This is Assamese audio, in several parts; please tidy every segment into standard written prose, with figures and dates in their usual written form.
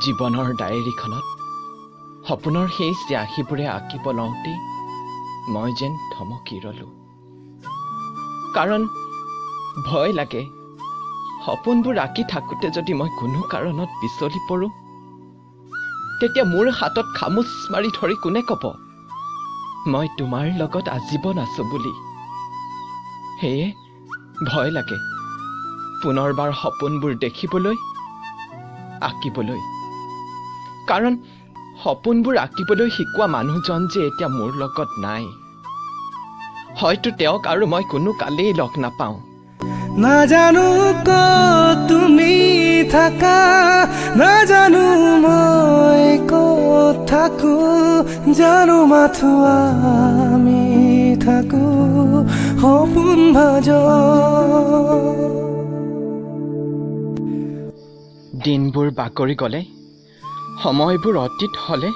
জীৱনৰ ডায়েৰীখনত সপোনৰ সেই চিয়াঁহীবোৰে আঁকিব লওঁতেই মই যেন থমকি ৰলো। কাৰণ ভয় লাগে, সপোনবোৰ আঁকি থাকোঁতে যদি মই কোনো কাৰণত পিছলি পৰোঁ, তেতিয়া মোৰ হাতত খামোচ মাৰি ধৰি কোনে ক'ব মই তোমাৰ লগত আজীৱন আছো বুলি? সেয়ে ভয় লাগে পুনৰবাৰ সপোনবোৰ দেখিবলৈ, আঁকিবলৈ। কাৰণ সপোনবোৰ আঁকিবলৈ শিকোৱা মানুহজন যে এতিয়া মোৰ লগত নাই। হয়তো তেওঁক আৰু মই কোনো কালেই লগ নাপাওঁ। নাজানো ক'ত তুমি থাকা, নাজানো মই ক'ত থাকো, জানো মাথো আমি থাকো সপোন ভাজ। দিনবোৰ বাগৰি গ'লে, সময়বোৰ অতীত হ'লে,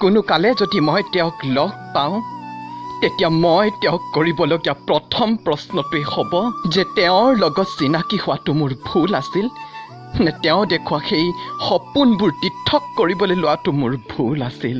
কোনো কালে যদি মই তেওঁক লগ পাওঁ, তেতিয়া মই তেওঁক কৰিবলগীয়া প্ৰথম প্ৰশ্নটোৱেই হ'ব যে তেওঁৰ লগত চিনাকি হোৱাটো মোৰ ভুল আছিল নে তেওঁ দেখুওৱা সেই সপোনবোৰ দিঠক কৰিবলৈ লোৱাটো মোৰ ভুল আছিল।